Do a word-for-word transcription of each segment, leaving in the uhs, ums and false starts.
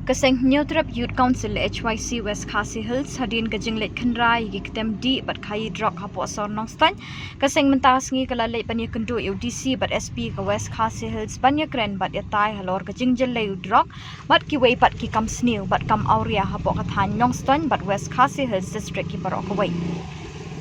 Ka seng Hynñiewtrep Youth Council H Y C West Khasi Hills hadien ka jingleit khynra ïa ki ktem dih bad khaïi drok hapoh sor Nongstoiñ. Ka seng mynta ka sngi ka la leit ban ïakynduh ïa u D C bad S P ka West Khasi Hills ban ïakren bad ïatai halor ka jingjyllei u drok bad kiwei pat ki kam sniew bad kam awria hapoh ka thaiñ Nongstoiñ bad West Khasi Hills District ki baroh kawei.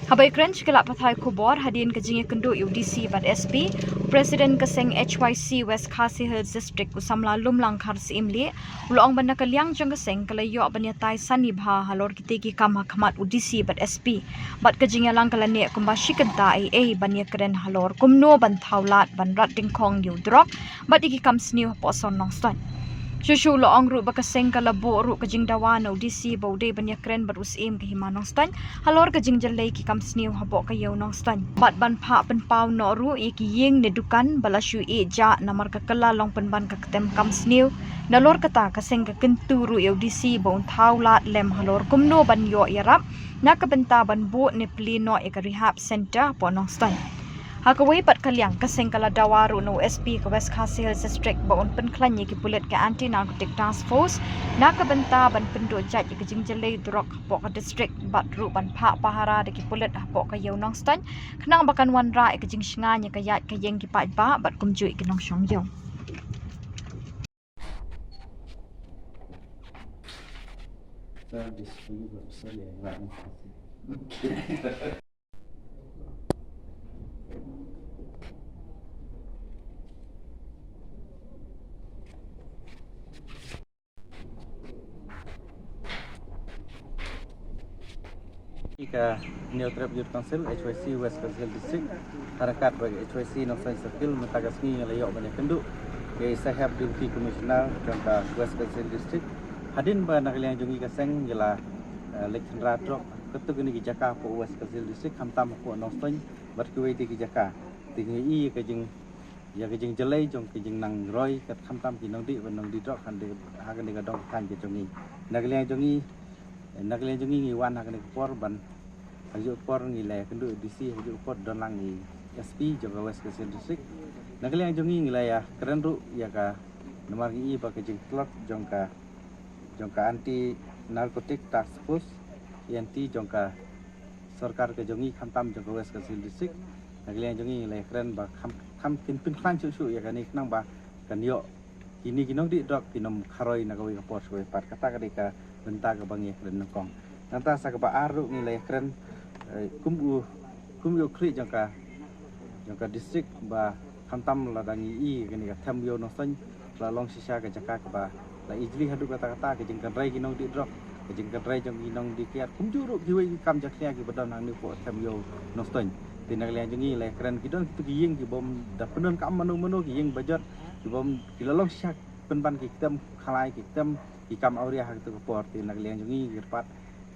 Haba ïakren sha ki lad pathai khubor hadien ka jingïakynduh ïa u D C bad S P, u President ka seng H Y C West Khasi Hills District u samla Lumlang Kharsyiemlieh u la ong ba na ka liang jong ka seng ka la ïoh ban ïatai sani bha halor kitei ki kam ha khmat u D C bad S P. Bad ka jingïalang ka la neh kumba shi kynta ei ei ban ïakren halor kumno ban thaw lad ban rat dyngkhong ïa u drok bad ïa ki kam sniew hapoh sor Nongstoiñ. Shuh shuh u la ong ruh ba ka seng ka la buh ruh ka jingdawa na u D C ba u dei ban ïakren bad u Syiem ka hima Nongstoiñ halor ka jingjyllei ki kam sniew hapoh ka ïew Nongstoiñ bad ban phah pynpaw noh ruh ïa ki ïing ne dukan ba la shu ïeh jah namar ka kylla long pynban ka ktem kam sniew. Nalor kata ka seng ka kyntu ruh ïa u D C ba un thaw lad lem halor kumno ban ïoh ïarap na ka bynta ban buh ne plie noh ïa ka rehab center hapoh Nongstoiñ. Ha kawei pat ka liang ka seng ka la dawa ruh na u S P ka West Khasi Hills District ba un pynkhlaiñ ïa ki pulit ka Anti Narcotic Task Force na ka bynta ban pynduh jait ïa ka jingjyllei drok hapoh ka district bad ruh ban phah pahara da ki pulit hapoh ka ïew Nongstoiñ khnang ba kan wanrah ïa ka jingshngaiñ ïa ka ïaid ka ïeng ki paidbah bad kumjuh ïa ki nongshong ïew. Ïa ka Hynñiewtrep Youth Council H Y C West Khasi Hills District, ha ryngkat bad H Y C Nongstoiñ Circle, mynta ka sngi ngi la ïoh ban ïakynduh ïa i Saheb Deputy Commissioner jong ka West Khasi Hills District. Hadien ba na ka liang jong ngi ka seng ngi la, eh, leit khynra drok katto katne ki jaka hapoh West Khasi Hills District, khamtam hapoh Nongstoiñ bad kiwei de ki jaka. Te ngi ïohi ïa ka jing ïa ka jingjyllei jong ka jingnang roi kat khamtam ki nongdih bad nongdih drok ha kane ka dong ka thaiñ ka jong ngi. Na ka liang jong ngi, na ka liang jong ngi ngi wan ha kane ka por ban ha kajuh ka por ngi la ïakynduh D C, ha kajuh ka por don lang i S P jong ka West Khasi Hills District. Na ka liang jong ngi ngi la ïakren ruh ïa ka namar ngi i ba ka jingtlot jong ka jong ka Anti Narcotic Task Force, A N T, jong ka sorkar ka jong ngi khamtam jong ka West Khasi Hills District. Na ka liang jong ngi ngi la ïakren ba kham kham kin pynkhlaiñ shuh shuh ïa kane khnang ba kan ïoh kine ki nongdih drok kin ym kharoi na kawei ka por sha kawei pat. Kata ka dei ka bynta kaba ngi ïakren nyngkong. Nangta sa kaba ar ruh ngi la ïakren, eh, kum u kum u khlieh jong ka jong ka district ba khamtam lada ngi i kane ka them ïew Nongstoiñ la long shisha ka jaka kaba la ijli haduh katta katta, ka jingkynrei ki nongdih drok, ka jingkynrei jong ki nongdih kiad, kumjuh ruh kiwei ki kam jakhlia kiba don hangne hapoh them ïew Nongstoiñ. Te na ka liang jong ngi la ïakren ki don kitu ki ïing kibym da pyndonkam mano mano, ki ïing ba jot kibym, ki la long shisha pynban ki ktem khalai, ki ktem ki kam awria ha kitu ki por. Te na ka liang jong ngi ngi kyrpad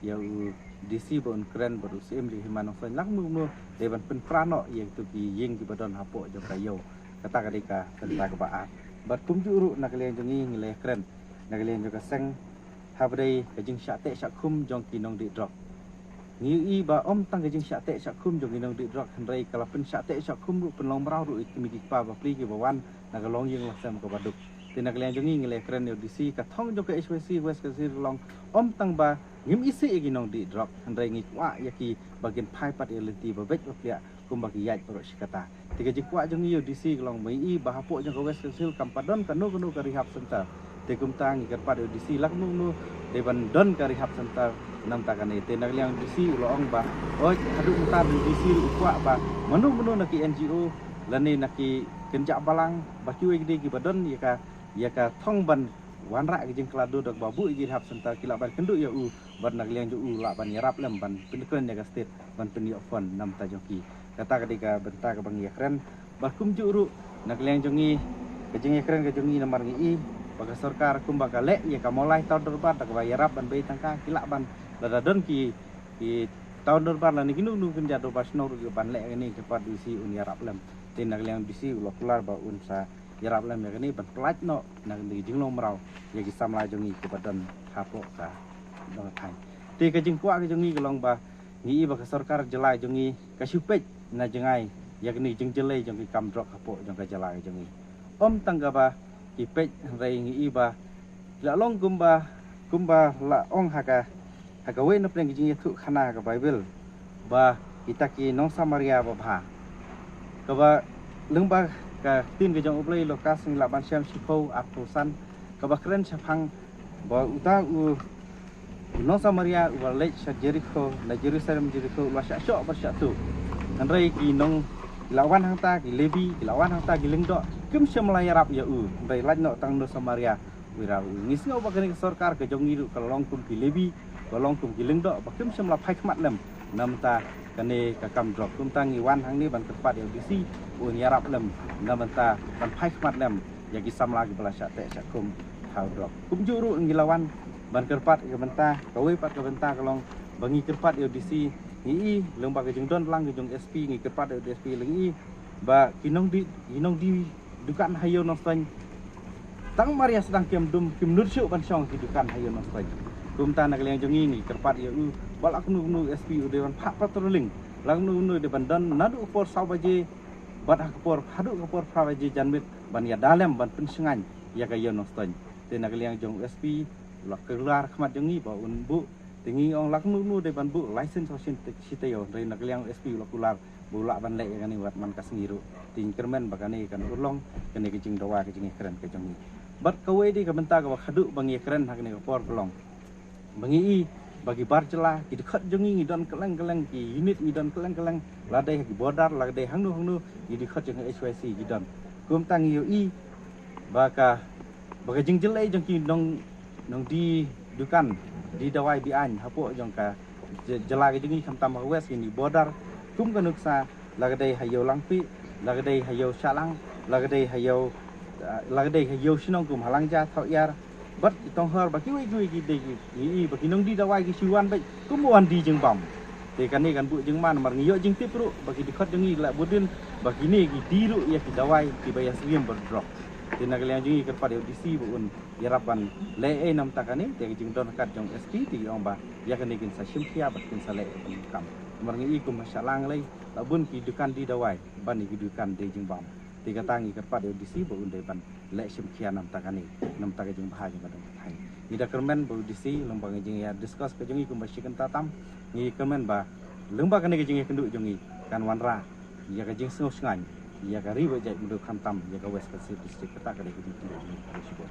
ïa u D C ba un kren bad u Syiem jong ka hima Nongstoiñ, la kumno kumno dei ban pynpra noh ïa kitu ki ïing kiba don hapoh jong ka ïew. Kata ka dei ka bynta kaba ar. Bad kumjuh ruh na ka liang jong ngi ngi la ïakren, na ka liang jong ka seng, haba dei ka jingshah teh shah khum jong ki nongdih drok. Ngi ïohi ba ym tang ka jingshah teh shah khum jong ki nongdih drok, hynrei ka la pynshah teh shah khum ruh, pynlong mraw ruh ïa ki kmie ki kpa bapli kiba wan na ka longïing longsem kaba duk. Te na ka liang jong ngi ngi la ïakren ïa u D C, ka thong jong ka H Y C West Khasi Hills ka long ym tang ba ngim isih ïa ki nongdih drok, hynrei ngi kwah ïa ki ba kin phai pat ïa lynti ba beit ba pliah kumba ki ïaid baroh shi katta. Te ka jingkwah jong ngi ïa u D C ka long ba ngi i ba hapoh jong ka West Khasi Hills kam pat don kano kano ka rehab center. Te kumta ngi kyrpad ïa u D C la kumno kumno dei ban don ka rehab center namar kane. Te na ka liang u D C u la ong ba, oi, haduh mynta u D C ruh u kwah ba mano mano na ki N G O lane na ki kynjah balang ba kiwei ki dei kiba don ïa ka, ïa ka thong ban wanrah ka jingkylla dur da kaba buh ïa ki rehab center, ki lah ban kynduh ïa u, bad na ka liang jong u lah ban ïarap lem ban pynkren ïa ka state ban pynïoh fund namar ta jong ki. Kata ka dei ka bynta kaba ngi ïakren. Bad kumjuh ruh na ka liang jong ngi, ka jingïakren ka jong ngi namar ngi i ba ka sorkar kumba ka leh ïa ka mawlai town dorbar da kaba ïarap ban bei tyngka, ki lah ban, lada don ki, ki town dorbar lane kino kino kynja dorbar shnong ruh kiban leh kane, kyrpad u D C un ïarap lem. Te na ka liang u D C u la kular ba un sa ïarap lem ïa kane ban pyllait noh na kane ka jinglong mraw ïa ki samla jong ngi kiba don hapoh ka dong thaiñ. Te ka jingkwah ka jong ngi ka long ba ngi i ba ka sorkar jylla jong ngi ka shu peit na jngai ïa kane ka jingjyllei jong ki kam drok hapoh jong ka jylla ka jong ngi. Ym tang kaba ki peit, hynrei ngi i ba La long kumba, kumba la ong ha ka, ha kawei na pdeng ka jingïathuh khana ha ka Baibl, ba kita ki nong Samaria babha. Kaba lyngba ka ktien ka jong U Blei, Lukas, ngi lah ban shem shiphew arphew san, kaba kren shaphang ba uta u, u nong Samaria uba leit sha Jerikho, na Jerusalem Jerikho, u la shah shoh bad shah tuh. Hynrei ki nong, ki la wan hangta ki Lebi, ki la wan hangta ki lyngdoh, kim shym la ïarap ïa u. Hynrei lait noh tang u nong Samaria u ïarap ïa u. Ngi sngew ba kane ka sorkar ka jong ngi ruh ka long kum ki Lebi, ka long kum ki lyngdoh ba kim shym la phai khmat lem na bynta kane ka kam drok. Kumta ngi wan hangne ban kyrpad ïa u DC ba un ïarap lem na bynta ban phai khmat lem ïa ki samla kiba la shah teh shah khum ha u drok. Kumjuh ruh ngi la wan ban kyrpad ïa ka bynta, kawei pat ka bynta ka long ba ngi kyrpad ïa u DC, ngi i lyngba ka jingdon lang ka jong u SP, ngi kyrpad ïa u SP, la ngi i ba ki nongdie, ki nongdie dukan ha Ïew Nongstoiñ, tang mar ïa sdang kem dum, kim nud shuh ban shong ki dukan ha Ïew Nongstoiñ. Kumta na ka liang jong ngi ngi kyrpad ïa u ba la kumno kumno u SP u dei ban phah patrolling, la kumno kumno u dei ban don naduh ka por saw baje bad ha ka por, haduh ka por phra baje janmiet ban ïada lem ban pynshngaiñ ïa ka Ïew Nongstoiñ. Te na ka liang jong u SP, la kular khmat jong ngi ba un buh, te ngi ong la kumno kumno u dei ban buh license ha shi taïew, hynrei na ka liang u SP u la kular ba u lah ban leh ïa kane wat man ka sngi ruh. Te ngi kyrmen ba kane kan urlong kane ka jingdawa, ka jingïakren ka jong ngi. Bad kawei de ka bynta kaba khadduh ba ngi ïakren ha kane ka por ka long ba ngi i ba ki bar jylla, ki dkhot jong ngi ngi don kylleng kylleng, ki unit ngi don kylleng kylleng, la dei ha ki border, la dei hangno hangno, ki dkhot jong ka HYC ki don. Kumta ngi ïohi ba ka, ba ka jingjyllei jong ki nong, nongdie dukan die dawai be-aiñ hapoh jong ka jy-, jylla ka jong ngi, khamtam ha West, kine border, kum ka nuksa, la ka dei ha Ïew Langpih, la ka dei ha Ïew Shahlang, la ka dei ha Ïew, ah, la ka dei ha Ïew Shnong kum ha Langja, Thawiar, bad ki Tonghor, ba kiwei kiwei ki dei ki, ngi i ba ki nongdie dawai ki shu wan beit kum wan die jingbam. Te kane kan buh jingma namar ngi ïoh jingtip ruh ba ki dkhot jong ngi la bud dien ba kine ki die ruh ïa ki dawai kiba ïasyriem bad drok. Te na ka liang jong ngi kyrpad ïa u DC ba un ïarap ban leh ei na bynta kane, te ka jingdon ryngkat jong u SP te ngi ong ba ïa kane kin sa shim khia bad kin sa leh ei ban kam. Namar ngi i kum ha Shahlang lei la bun ki dukan die dawai ban ïa ki dukan die jingbam. Te kata ngi kyrpad ïa u DC ba un dei ban leh shim khia na bynta kane, na bynta ka jingbha jong ka dong ka thaiñ. Ngi da kyrmen ba u DC lyngba ka jingïa discuss ka jong ngi kumba shi kynta tam, ngi kyrmen ba lyngba kane ka jingïakynduh jong ngi kan wanrah ïa ka jingsngewshngaiñ ïa ka ri bad jaitbynriew, khamtam ïa ka West Khasi Hills District. Kata ka dei ka jingkynduh jong ngi. Khublei shibun.